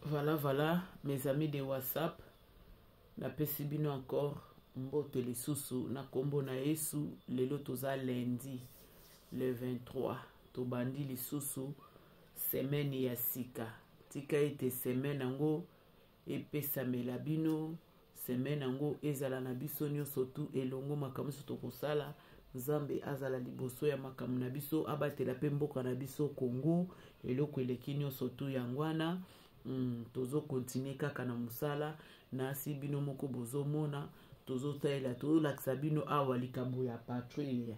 Voilà, voilà, mes amis de WhatsApp. Napesi bino encore mbote lisusu na kombo na Yesu. Lelo toza lundi le 23. Tobandi lisusu semaine ya sika. Tika ete semaine yango epesamela bino semaine yango ezala na biso nyonso tu elongo makambo nyonso tokosala nzambe azala liboso ya makambo na biso abatela mpe mboka na biso kongo eloko eleki nyonso tu yango wana tozokontinue kaka na mosala nasi bino moko bozomona tozotalela tozolakisa bino awa likambo ya patrouille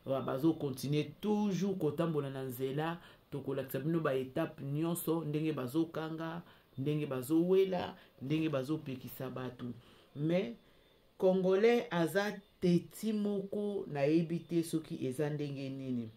bazokontinue toujours kotambola na nzela tokolakisa bino baetape nyonso ndenge bazokanga ndenge bazowela ndenge bazopekisa bato mais congolais aza teti moko nayebi te soki eza ndenge nini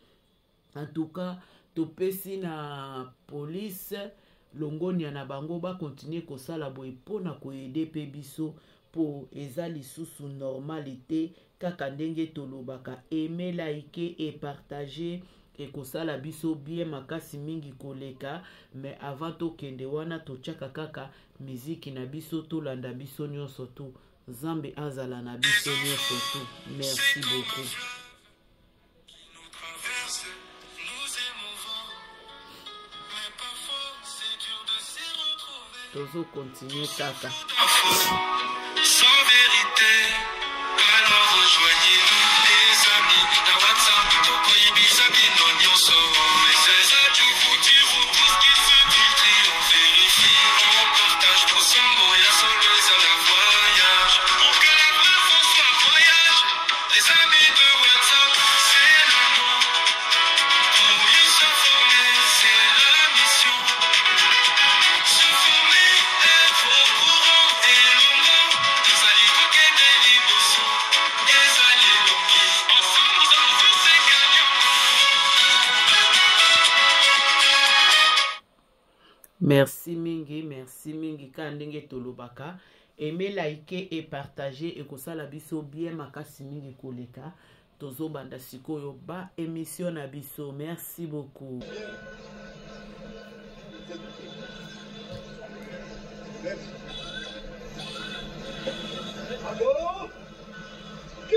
en tout cas topesi na police longonia na bango bakontinue kosala boye mpo na koyede mpe biso mpo eza lisusu normal te kaka ndenge tolobaka aime like et partage ekosala biso bien makasi mingi koleka mais avant tokende wana totiaka kaka miziki na biso tolanda biso nyonso tu nzambe azala na biso nyonso tu merci beaucoup. Tozo continuer kaka. Sans vérité, alors rejoignez-nous les amis na WhatsApp, tokoyebisa bino nyonso. On vérifie, on partage ensemble, ya solo eza na voyage. Pour que la vraie France soit voyage, les amis de WhatsApp, c'est le nom. Pour mieux s'informer, c'est la mission. Se former, être au courant elongo. Tozali kokende liboso, ezali elongi. Ensemble, nous allons tous être gagnants. Merci mingi, merci mingi kaka ndenge tolobaka aime like et partager ekosala biso bien makasi mingi koleka tozobanda sikoyo ba émission na biso merci beaucoup. Allo? Ok.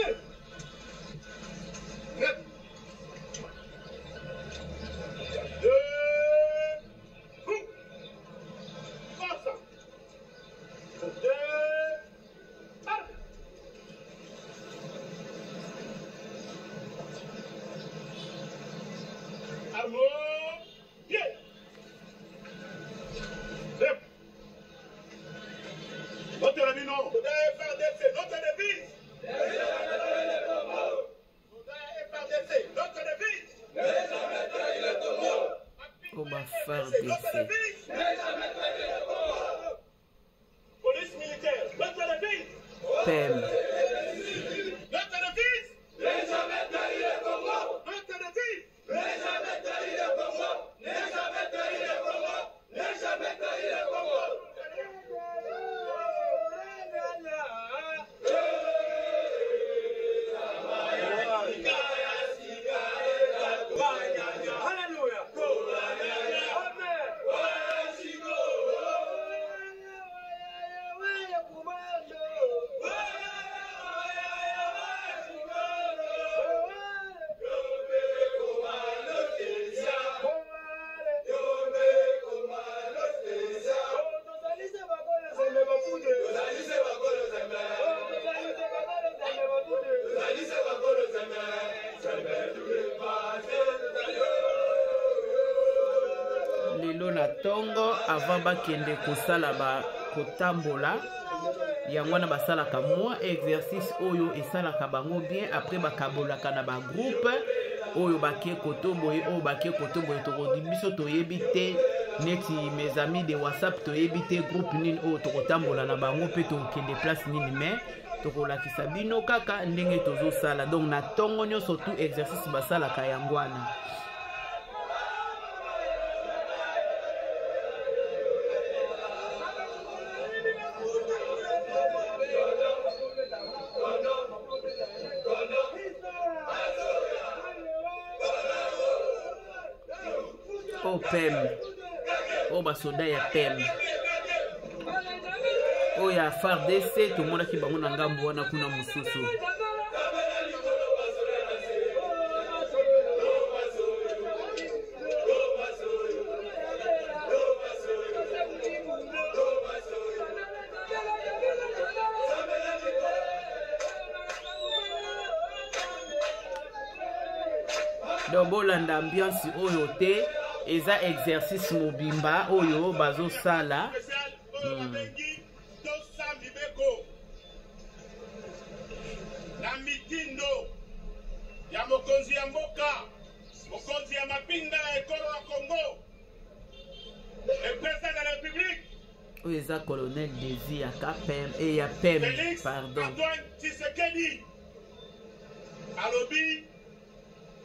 Oyo ba FARDC. PM. Lelo na ntongo avant bakende kosala ba kotambola yango wana basalaka mwa exercice oyo esalaka bango bien après bakabolaka na bagroupe oyo bake koto boye oyo bake koto boye tokodi biso toyebi te neti mes amis de whatsapp toyebi te groupe nini oyo tokotambola na bango mpe tokokende place nini mais tokolakisa bino kaka ndenge tozosala donc na ntongo nyonso tout exercice basalaka yango wana. Oyo pem oyo basoda ya pem. Oyo ya FARDC tomonaki bango na ngambo wana kuna mosusu. Donc bolanda ambiance oyo te, eza exercice mobimba oyo bazosala. Na mitindo ya mokonzi ya mboka, mokonzi ya mapinga ya ekolo ya Congo, le président de la République, Oyo eza colonel Desi ya KPM e ya PEM, Félix pardon. Antoine Tshisekedi alobi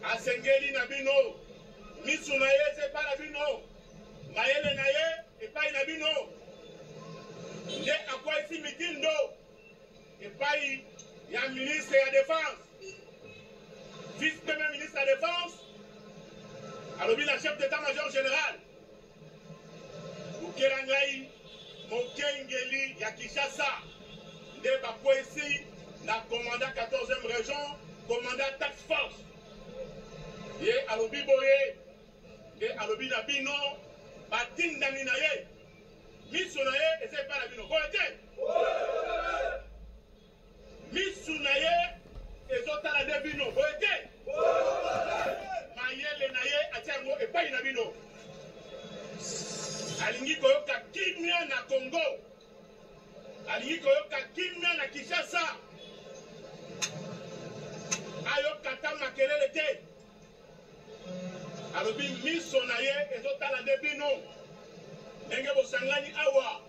asengeli na bino, misu na ye eza epai na bino, mayele na ye epai na bino, nde akwayisi mitindo epai ya ministre ya défense, vice premier ministre ya défense, alobi na chef d'état-major général, lukela ngai mokengeli ya Kinshasa. Nde bakwesi na commandant 14e région, commandant task force. Ye alobi boye, nde alobi na bino batindami na ye, miso na ye eza epai na bino, boye te? Misu na ye ezotala nde bino, boye te? Mayele na ye atia yango epai na bino. Alingi koyoka kimia na Congo, alingi koyoka kimia na Kinshasa, ayoka ta makelele te. Alobi miso na ye ezotala nde bino, ndenge bosangani awa,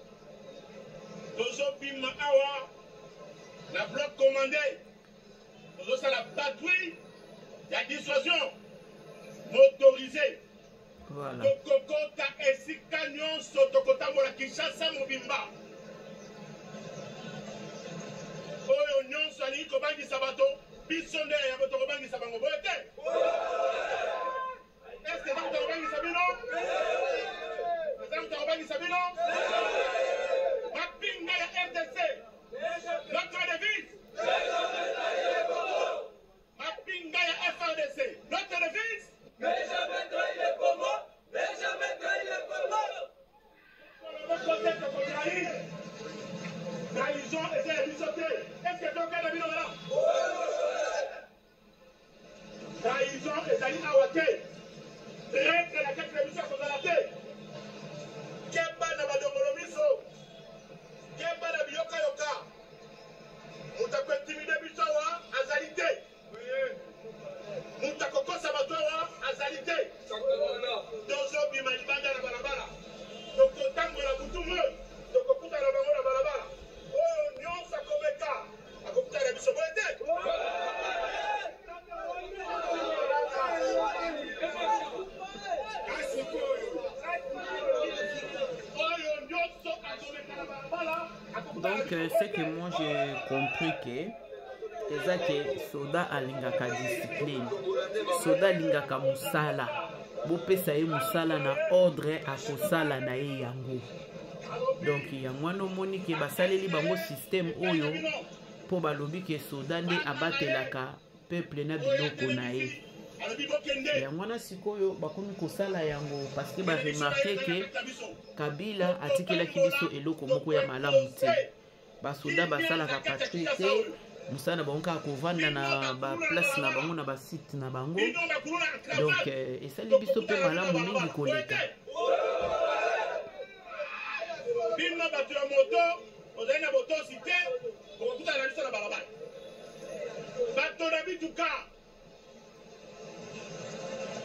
tozobima awa na bloc commandé, tozosala patrouille ya dissuasion motorisée. Voilà. Tokokota esika nyonso, tokotambola Kinshasa mobimba. Oyo nyonso alingi kobangisa bato, biso nde ya bato tokobangisa bango, boye te? Est-ce que eza moto akobangisa bino? Eza moto akobangisa bino? Mapinga ya RDC, notre devise. Mapinga ya FRDC, notre devise. Trahison eza ya biso te. Est-ce que tokenda bino malamu? Trahison ezali awa te. Traître na kati na biso akozala te. Keba na badongolo miso, keba na biyokayoka. Moto akointimide biso awa azali te. Moto akokosa bato awa azali te. Tozobima libanda na balabala, tokotambola butu moi, tokokutana bango na balabala. Oyo nyonso akomeka akokutana na biso, boye te? Oyo nyonso akomeka na balabala akokutana na Donc, biso, ce boye que te? moi j'ai compris que eza ke soda alingaka discipline, soda alingaka mosala, bopesa ye mosala na ordre akosala na ye yango. Donc yango wana omoni ke basaleli bango système oyo mpo balobi ke soda nde abatelaka peuple na biloko na ye. Alobi bokende. Yango wana sikoyo bakomi kosala yango parce que baremarke ke Kabila atikelaki biso eloko moko ya malamu te. Basoda basalaka patrouille te, mosala na bango kaka kovanda na baplace na bango na basite na bango. Bino bakuluna na cravate. Donc esali biso mpe malamu mingi koleka. Bino bato ya moto ozali na botosi te, okokutana na biso na balabala. Bato na bituka,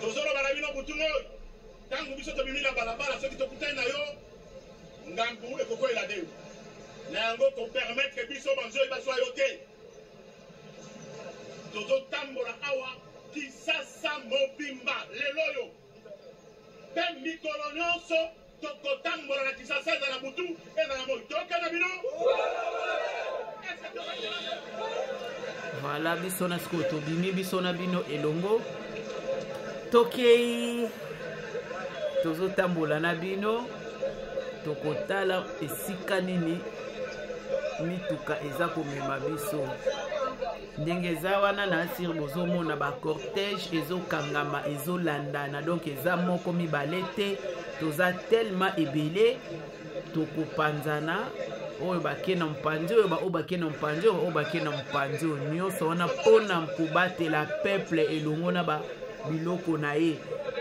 tozoloba na bino butu moi, ntango biso tobimi na balabala, soki tokutani na yo, ngambu ekokwela nde yo. Na yango kopermettre biso banzoi baswa yo te. Tozotambola awa Kisasa mobimba lelo oyo, mpe mikolo nyonso tokotambola na Kisasa, ezala butu ezala moi. Tokende bino. Voilà, biso na sikoyo tobimi biso na bino elongo, tokei tozotambola na bino, tokotala esika nini. Mituka eza komema biso ndenge eza wana na asire, bozomona bacortège ezokangama, ezolandana, donc eza moko mibale te, toza tellement ebele, tokopanzana. Oyo bake na mopanzi oyo, baoyo bake na mopanzi oyo, oyo bake na mopanzi oyo, nyonso wana mpona kobatela peuple elongo na ba biloko na ye.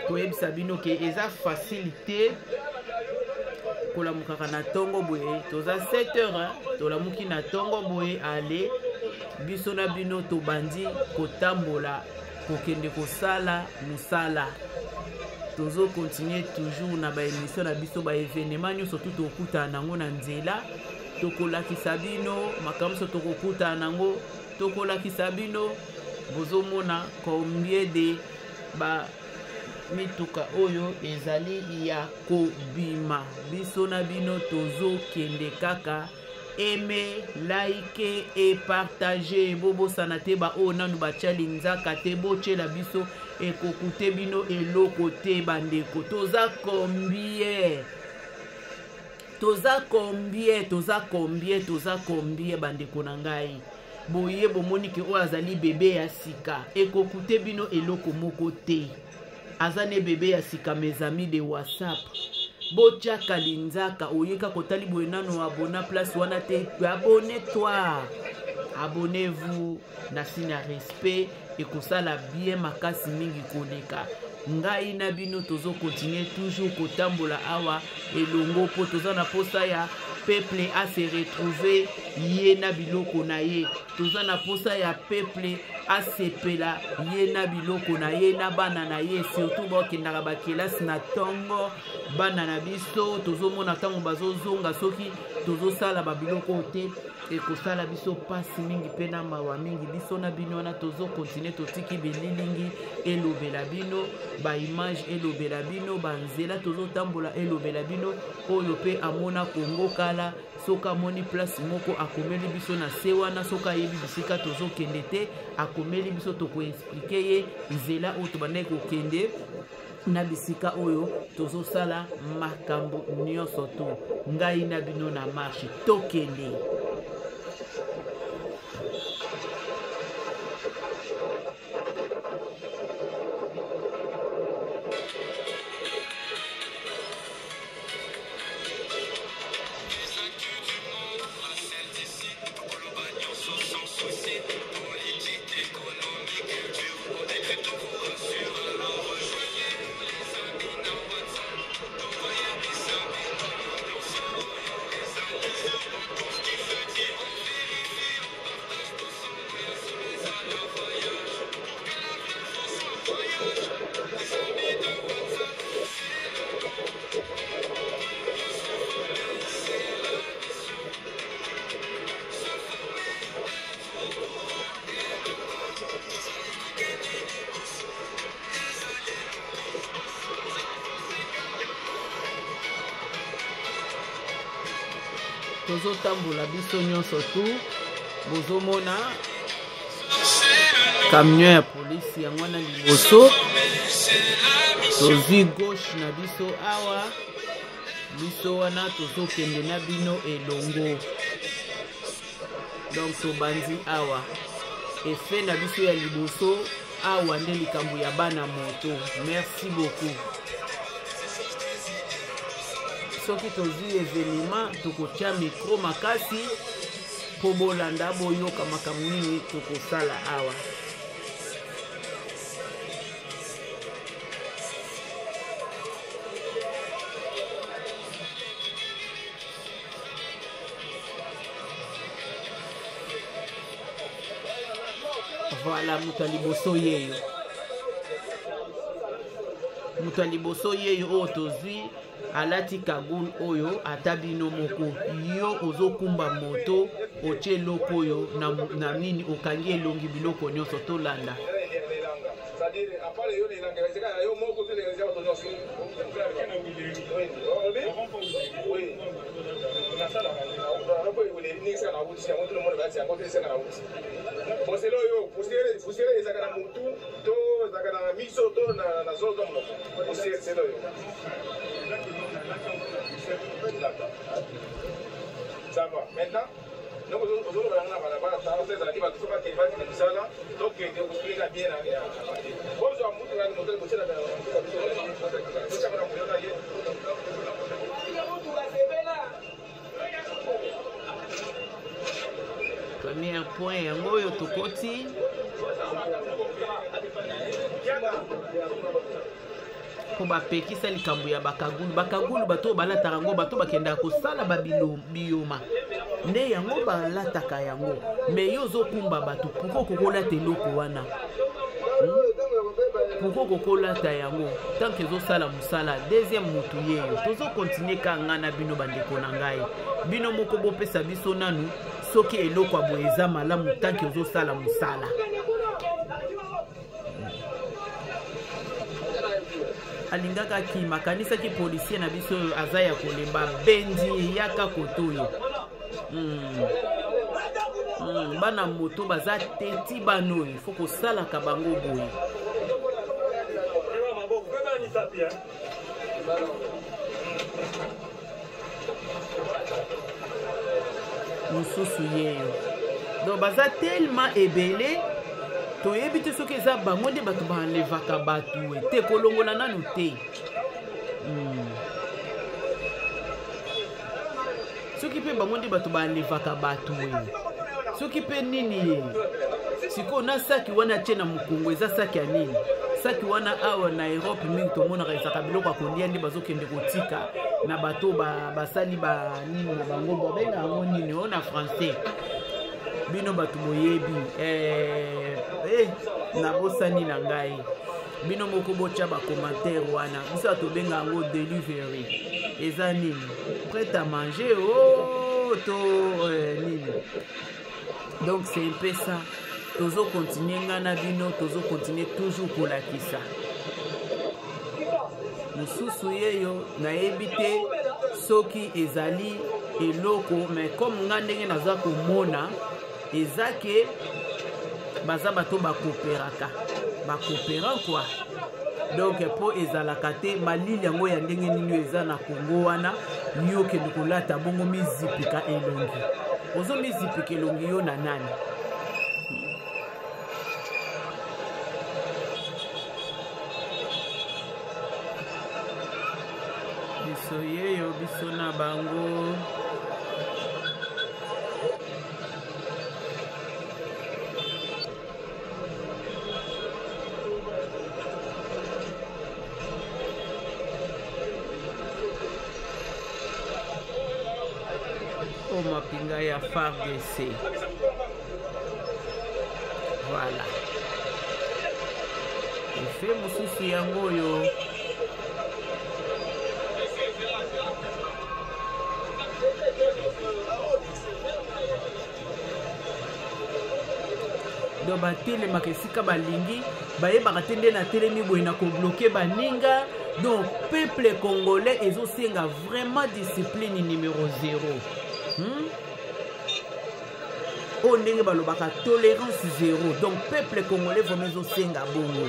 Koyebisa bino ke eza facile te kolamukaka na ntongo boye. Toza 7 heures, tolamuki na ntongo boye. Ale, biso na bino tobandi kotambola, kokende kosala mosala. Tozokontinue toujours na baémission na biso, baévénement nyonso tu tokutana nango na nzela, tokolakisa bino makambo nyonso tokokutana nango, tokolakisa bino. Bozomona combien de ba mituka oyo ezali ya kobima. Biso na bino tozokende kaka. Aime, like et partage. Bobosana te, baoyo nanu batya linzaka te, botyela biso, ekokute bino eloko te. Bandeko, toza combien? Toza combien? Toza combien? Toza combien, bandeko na ngai? Boye bomoni ke oyo azali bebe ya sika, ekokute bino eloko moko te, aza ne bebe ya sika. Mes amis de WhatsApp, botiaka linzaka. Oyeka kotali boye, nano abona place wana te, abonne toi, abonnez-vous na signe ya respect, ekosala bien makasi mingi koleka. Ngai na bino tozokontinue toujours kotambola awa elongo, mpo toza na posa ya peuple ase retrouve ye na biloko na ye. Toza na posa ya peuple asepela ye na biloko na ye, na bana na ye, surtout bakendaka bakelasi na ntongo. Bana na biso tozomona ntango bazozonga, soki tozosala babiloko oyo te, ekosala biso mpasi mingi mpe na mawa mingi. Biso na bino wana tozokontinue, totiki bililingi elobela bino, baimage elobela bino, banzela tozotambola elobela bino. Oyo mpe amona Kongo kala, soki amoni place moko, akomeli biso na se wana. Soki ayebi bisika tozokende te, akomeli biso, tokoexplike ye nzela oyo tobandaki kokende na bisika oyo tozosala makambo nyonso. To ngai na bino na marche, tokende. Tozotambola biso nyonso tu. Bozomona camion ya polisi, yango wana liboso. Tozwi gauche na biso awa, biso wana tozokende na bino elongo. Donc tobandi awa, efe na biso ya liboso awa nde likambo ya bana moto. Merci beaucoup. Soki tozwi evenema, tokotya micro makasi mpo bolanda, boyoka makambo nini tokosala awa. Voilà, moto ya liboso yeyo, moto ya liboso yeyo oyo tozwi, alati cagoule oyo. Ata bino moko, yo ozokumba moto, otie eloko oyo na, na nini, okangi elongi, biloko nyonso. Tolanda. C'est-à-dire, à part yo elanga, ezaka yo moko te, eza bato nyonso. Oui. Poussière oyo, poussière ezalaka na motu to ezalaka na miso to na zolo to monoko? Poussière selo oyo. Ça va. Maintenant, Premier point yango oyo tokoti. Mpo bapekisa likambo ya bakagulu. Bakagulu bato oyo balataka yango, bato bakendaka kosala biyoma nde yango balataka yango. Me yo ozokumba bato, pourkoi okokolata eloko wana? Pourkoi okokolata yango tant que ezosala mosala? Deuxième motu yeyo, tozokontinue ka nga na bino bandeko na ngai, bino moko bopesa biso nanu soki eloko ya boye eza malamu tant que ozosala mosala. Alingaka akima, akanisaki policier na biso oyo aza ya kolemba, bendi yaka koto oyo. Bana moto baza teti, bana oyo fo kosalaka bango boye. Mosusu yeyo, donc baza tellement ebele, toyebi te soki eza bango nde bato baenlevaka bato te, kolongola nanu te. Soki mpe bango nde bato baenlevaka bato e, soki mpe nini ye sikoyo na saki wana atie na mokongo, eza saki ya nini saki wana? Awa na Europe mingi tomonaka ezalaka biloko ya kolia nde bazokende kotika na bato basali banini na bango, babenga yango nini oyo na français? Bino bato boyebi. Nabosani na ngai, bino moko botya bacommentaire wana. Biso tobenga yango delivery, eza nini, prêt à manger o to nini. Donc c'est un peu ça. Tozokontinue ngai na bino, tozokontinue toujours kolakisa. Mosusu yeyo, nayebi te soki ezali eloko, mais comme nga ndenge naza komona, eza ke baza bato bakoperaka, bakopera quoi. Donc mpo ezalaka te malili yango ya ndenge nini oyo eza na Kongo wana, yo okende kolata bongo, mizipika elongi, ozomizipika elongi yo na nani? Biso yeyo, biso na bango. O mapinga ya FARDC, voilà efe mosusu yango oyo. Donc batelemaka esika balingi, bayebaka te nde natelemi boye na kobloke baninga. Donc peuple congolais ezosenga vraiment discipline numéro 0, Oyo ndenge balobaka tolérance zéro, donc peuple congolais vraiment ezosenga bongo.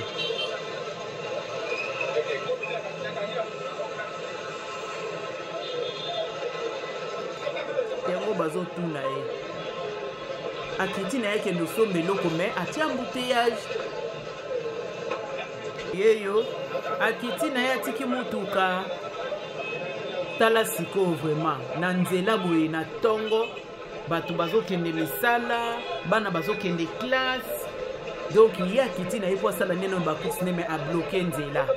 Yango bazotuna ye, akiti na ye, kende osomba eloko, me atia embouteillage. Yeyo akiti na ye, atiki motuka. Tala sikoyo vraiment na nzela boye na ntongo, bato bazokende misala, bana bazokende classe. Donc ye akiti na ye mpo asala nde bacourse ne, me abloke nzela.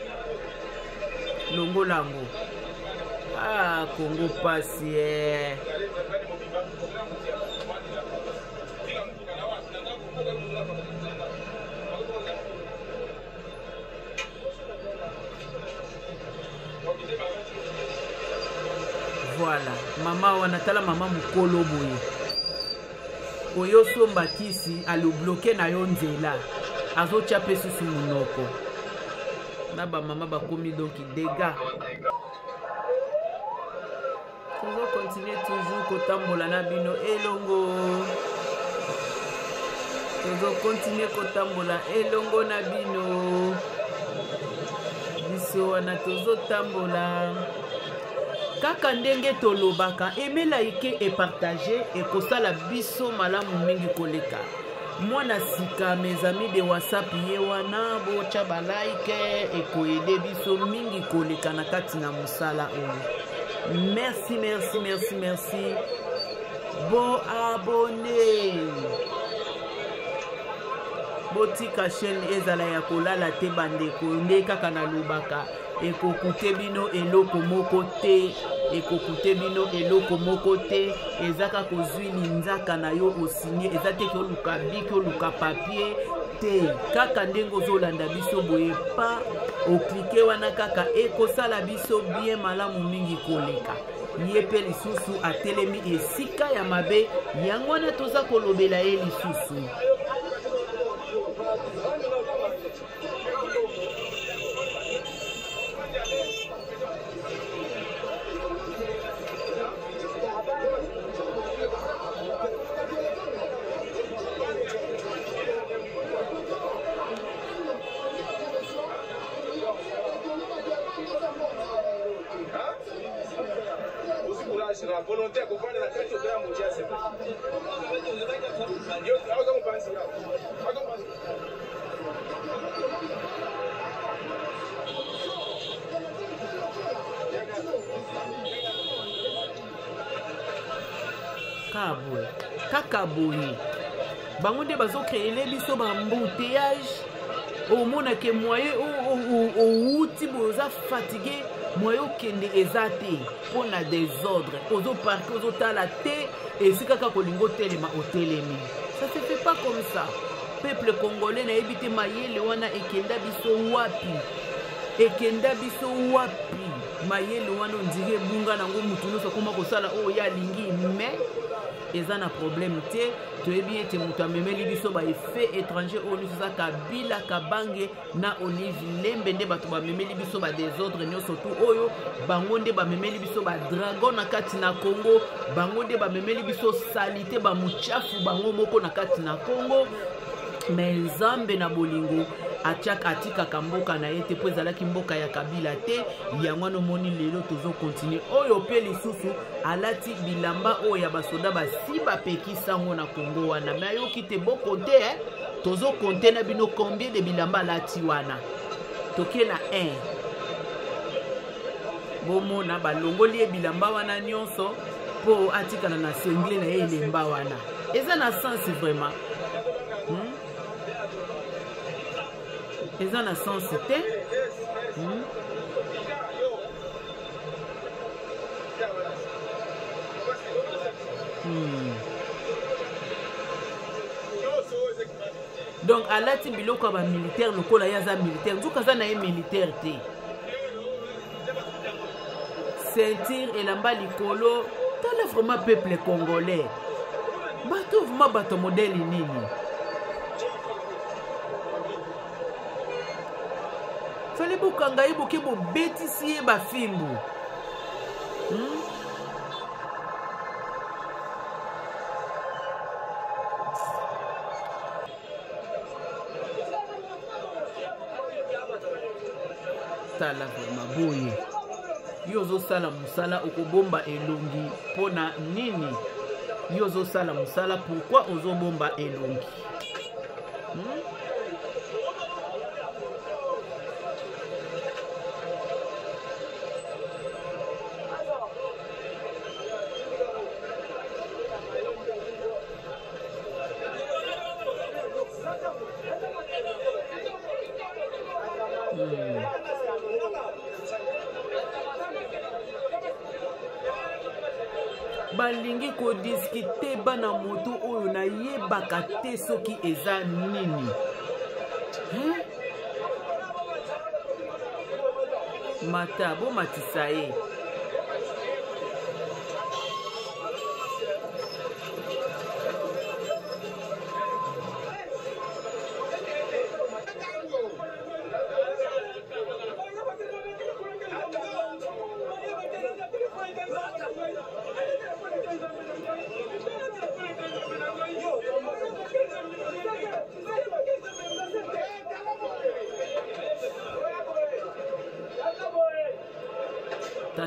Longola yango. Ah, Kongo pasi eh. Voilà mama wana, tala mama mokolo boye, oyo osomba kisi, alobloke na yo nzela, azotya mpe susu monoko na bamama bakomi. Donc dégâts. Tozokontinue toujours kotambola na bino elongo, tozokontinue kotambola elongo na bino. Biso wana tozotambola. Kaka ndenge tolobaka, aime, like et partage ekosala biso malamu mingi koleka. Mwana sika, mes amis de WhatsApp, ye wana botya balike, ekoyede biso mingi koleka na kati na mosala oyo. Merci, merci, merci, merci. Bo abonne, botika chaîne ezala ya kolala te bandeko. Nde kaka nalobaka, ekokute bino eloko moko te, ekokute bino eloko moko te. Eza kaka ozwi linzaka na yo, osigne. Eza te ke oluka bic, oluka papier te. Kaka ndenge ozolanda biso boye, pa oclique wana kaka, ekosala biso bien, malamu mingi koleka. Ye mpe lisusu atelemi esika ya mabe, yango wana toza kolobela ye lisusu. Na volonté ya kovanda na kati otoya motia sema yo aza mopanzi, aza mopanzi. Kaka boye, kaka boye, bango nde bazocréele biso baembouteillage. Omonake moye owuti boye, oza fatigue, moye okende eza te mpo na désordre. Ozoparke, ozotala te esika kaka kolinga otelema, otelemi. Ça se fait pas comme ça, peuple congolais. Nayebi te mayele wana ekenda biso wapi, ekenda biso wapi mayele wana. On dirait ebunga nango, mutu nyonso akoma kosala oyo ye alingi. Mais eza na problème te. Toyebi ete moto amemeli biso baeffet étranger oyo nyonso eza Kabila Kabange na Olive Lembe. Nde bato bamemeli biso badésordre nyonso tu oyo. Bango nde bamemeli biso badragon na kati na Congo. Bango nde bamemeli biso saleté, bamuchafu bango moko na kati na Congo. Mais Nzambe na bolingo atiaka, atikaka mboka na ye te, mpo ezalaki mboka ya Kabila te. Yango wana omoni lelo tozokontinue. Oyo mpe lisusu alati bilamba oyo ya basoda basi bapekisa yango na Kongo wana, mais ayoki te. Bokonte eh? Tozokonte na bino combien de bilamba alati wana. Toke na 1, bomona balongoli ye bilamba wana nyonso mpo atikala na singlet na ye elemba wana. Eza na sens vraiment, Eza na sens te, Donc alati biloko ya bamilitaire lokola ye aza militaire, nzoka aza na ye militaire te. Ceinture, elamba likolo. Tala vraiment, peuple congolais, bato vraiment, bato modèle nini? Fallait bokanga ye, boke bobetisi ye bafimbu. Tala vraiment boye, yo ozosala mosala, okobomba elongi mpo na nini? Yo ozosala mosala, pourquoi ozobomba elongi? Balingi kodiskute bana moto oyo, nayebaka te soki eza nini, hein? Mata, bomatisa ye.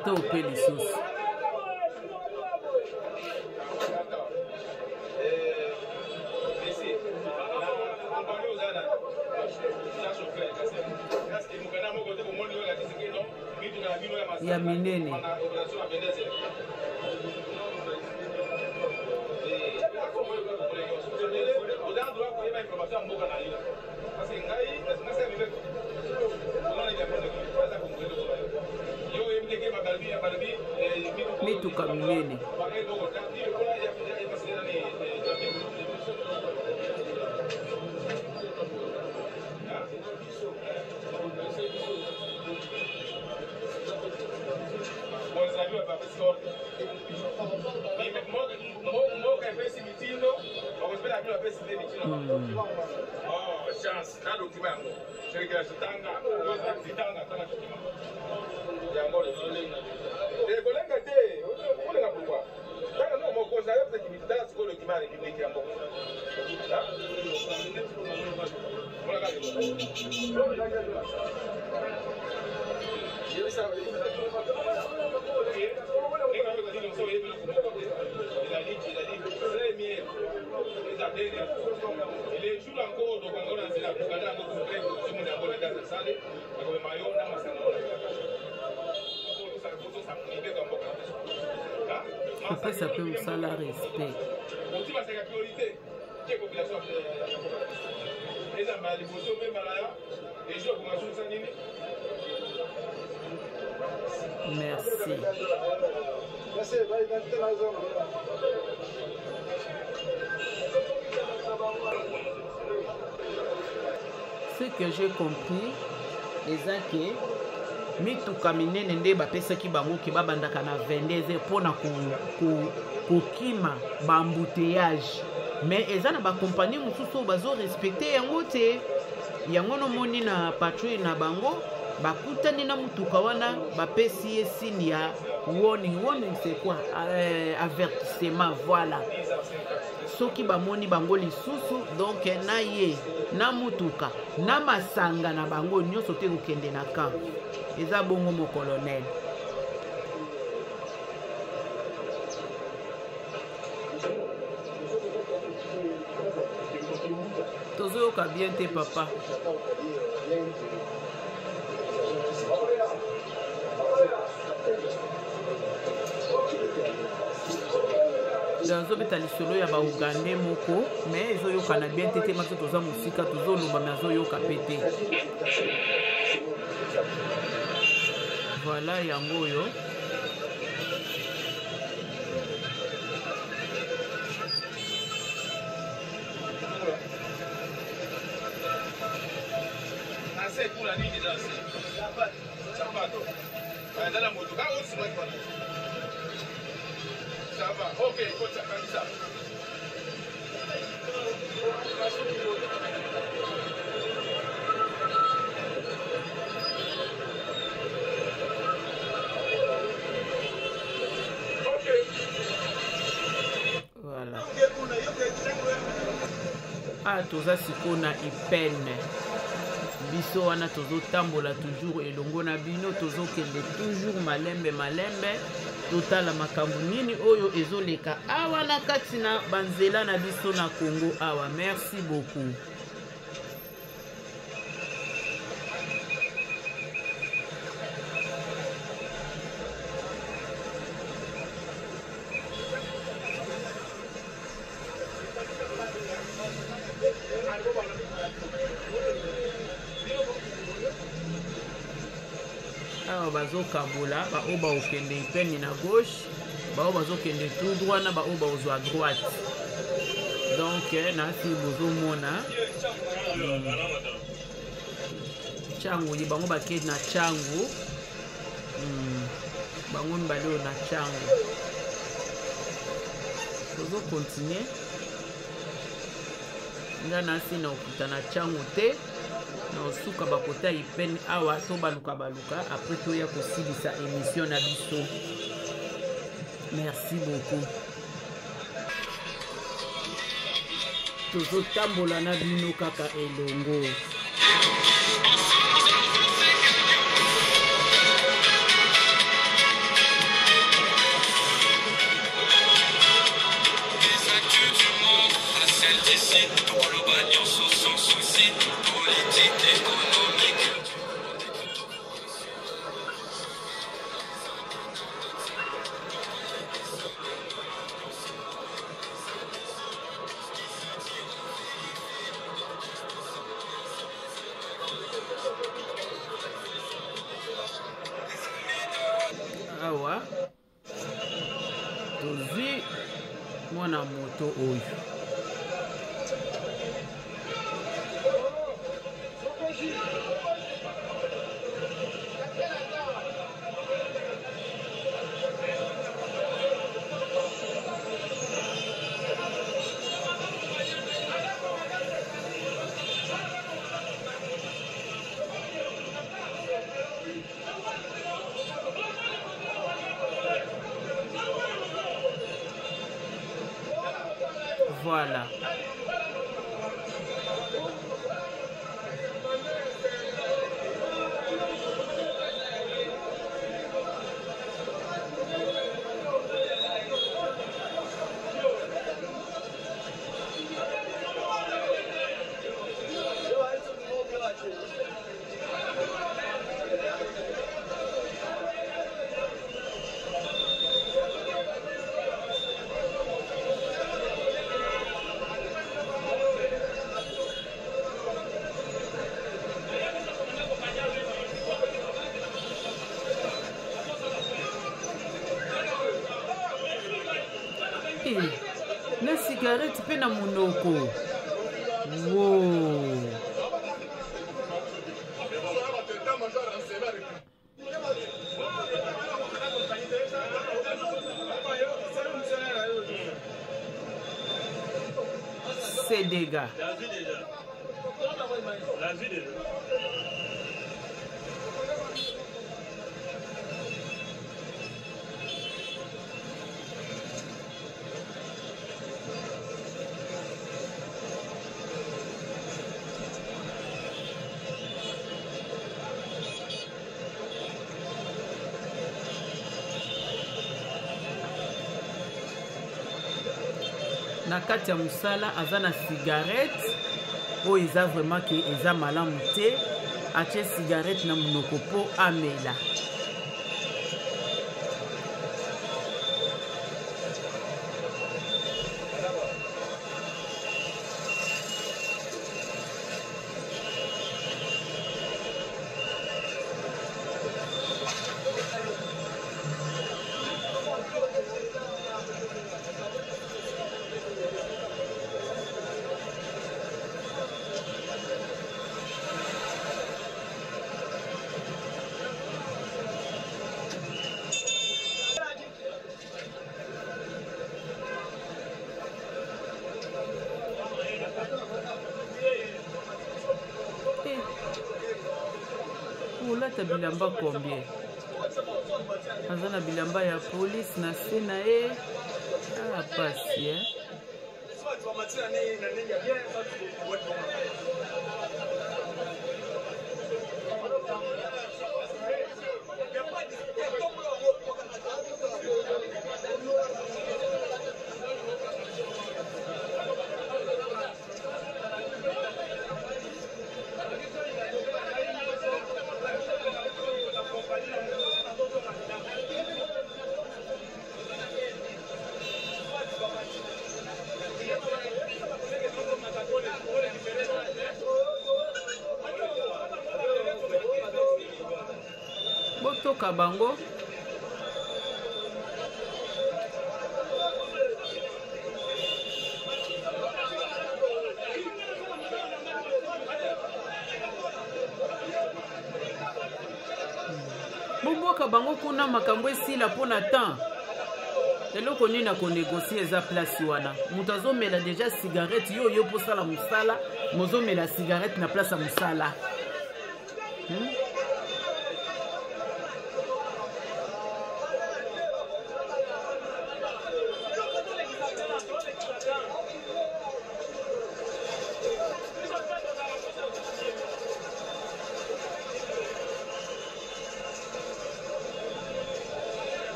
Tata ope lisusu. Ya minene. Mituka minene. Kopesa mpe mosala respect. Merci. Ce que j'ai compris eza ke mituka minene nde bapesaki bango ke babandaka na 22 heures mpona kokima ko, baembouteillage, mais eza na bakompagnie mosusu oyo bazorespecte yango te. Yango nomoni na patrouille na bango bakutani na motuka wana, bapesi ye signe ya warning. Warning, c'est quoi? Avertissement, voilà. Soki bamoni bango lisusu, donc na ye na motuka na masanga na bango nyonso te kokende na camp. Eza bongo, mo colonel. Tozoyoka bien te, papa. Azobeta lisolo ya baugandais moko, mais ezoyokana bien te te maso toza mosika, tozoloba me azoyoka mpe te. Voilà, yango oyo. Voilà. Ah, toza sikoyo na ipene. Biso wana tozotambola toujours elongo na bino, tozokende toujours malembe malembe, totala makambo nini oyo ezoleka awa na kati na banzela na biso na Congo awa. Merci beaucoup. Awa bazokabola baoyo bakokende ipeni na gauche, baoyo bazokende tout droit na baoyo bakozwa droite. Donc nasi bozomona Tshangu ye, bango bakei na Tshangu. Bango mibale oyo na Tshangu. Tozocontinue. Nga nasi na okuta na Tshangu te, na osuka bakota ipene awa, to baluka baluka, après toya kosilisa émission na biso. Merci beaucoup. Tozotambola na bino kaka elongo. D'ici tokoloba nyonso sans souci, politique, économique. Awa tozwi mwana moto oyo. Voilà. Eh, na cigarette mpe na monoko. Wow. C'est dégâts. Na kati ya mosala aza na cigarette oyo eza vraiment ke eza malamu te, atie cigarette na monoko mpo amela. Olata bilamba combien? Aza na bilamba ya polise na se na ye. Ah, pasi, eh? Botoka bango. Bobwaka bango kuna, makambo esila mpo na temps. Eloko nini na konegocie eza place wana? Moto azomela deja cigarette, yo yo mposala mosala, mozomela cigarette na place ya mosala, Hmm?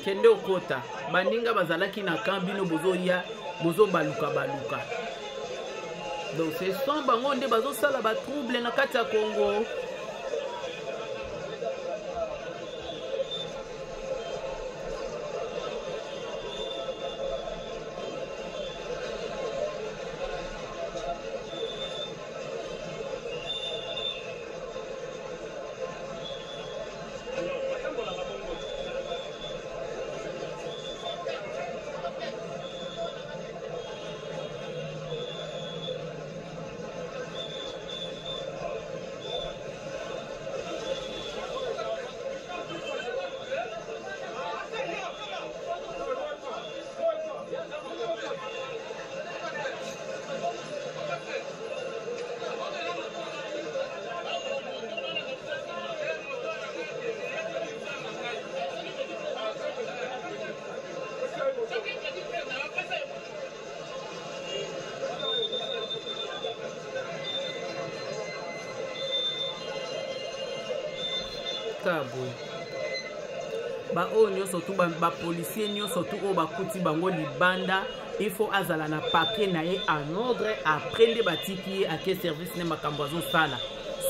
Kende okota. Baninga bazalaki na camp, bino bozoya bozobaluka baluka. Donc ce sont bango nde bazosala ba trouble na kati ya Congo. Kaka boye baoyo nyonso tu bapolisier nyonso tu oyo bakuti bango libanda, il faut azala na papier na ye en ordre. Après nde batiki ye ake service ne makambo azosala.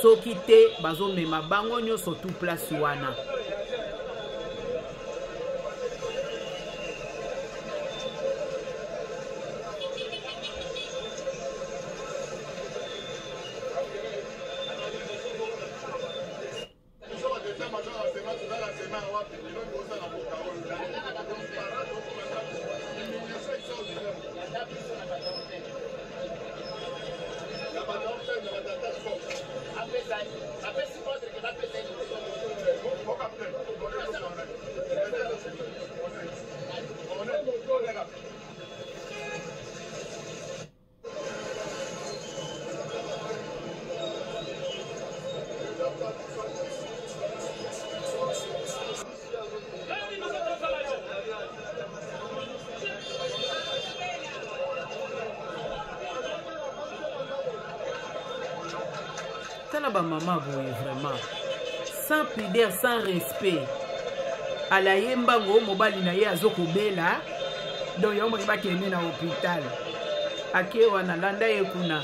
Soki te, bazomema bango nyonso tu place wana. Tala bamama boye, vraiment sans pudeur, sans respect. Ala ye mbango, mobali na ye azokobela, donc yango moki bakende na hôpital. Ake wana, landa ye kuna.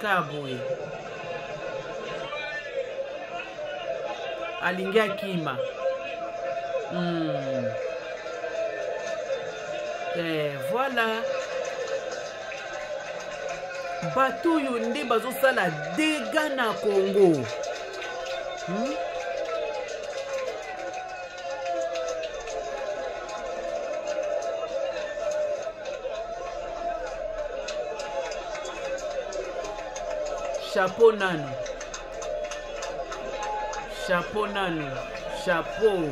Ka boye alingi akima. Eh, voilà, bato oyo nde bazosala dega na Congo. Chapeau nanu, chapeau nanu, chapeau.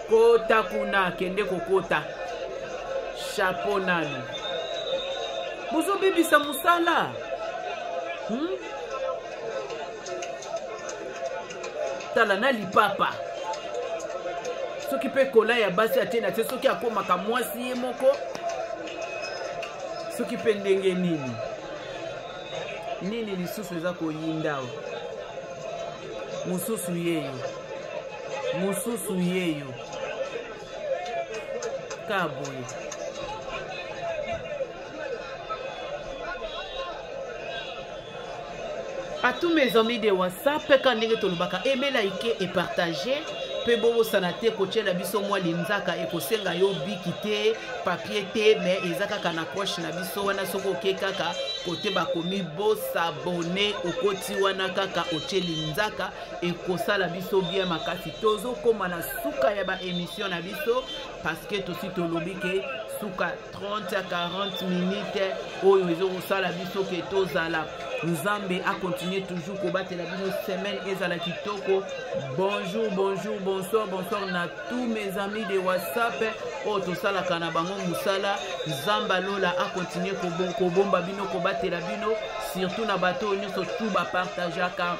Kota kuna, kende kokota. Chapeau nanu, bozobebisa mosala. Tala na lipapa, soki mpe kola ya basi atie na te, soki akomaka mwasi ye moko, soki mpe ndenge nini nini lisusu eza koyinda. O mosusu yeyo, mosusu yeyo, ka boye. À tous mes amis de WhatsApp, ka ndenge tolobaka, aimez, like et partager. Mpe bobosana te kotiela biso mwa linzaka. Ekosenga yo biki te, papier te, mais eza kaka na cloche na biso wana. Soki oke kaka kote bakomi bos'abonner, okoti wana kaka, otie linzaka, ekosala biso bien makasi. Tozokóma na suka ya baémission na biso, parce que tosi tolobi ke suka 30 à 40 minutes oyo ezokosala biso ke tozala. Nzambe acontinue toujours kobatela bino, semaine ezala kitoko. Bonjour, bonjour, bonsoir, bonsoir na tous mes amis de WhatsApp oyo tosalaka na bango mosala. Nzambe alola acontinue kobomba bino, kobatela bino. Surtout na bato oyo nyonso tu bapartageaka,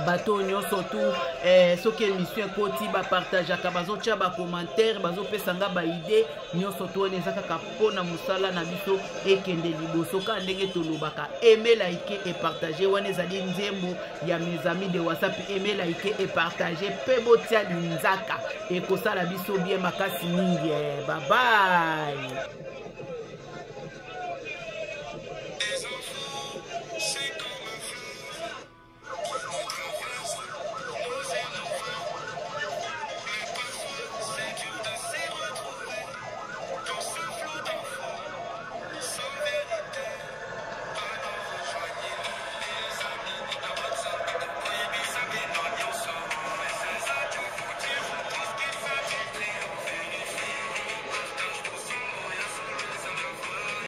bato oyo nyonso tu eh, soki émission ekoti bapartageaka, bazotya bacommentaire, bazopesa nga baide nyonso tu. Wana eza kaka mpo na mosala na biso ekende liboso. Kaka ndenge tolobaka, aime, like et partage. Wana ezali nzembo ya mes amis de WhatsApp. Aime, like et partage mpe botia linzaka, ekosala biso bien makasi mingi. Eh, bye bye.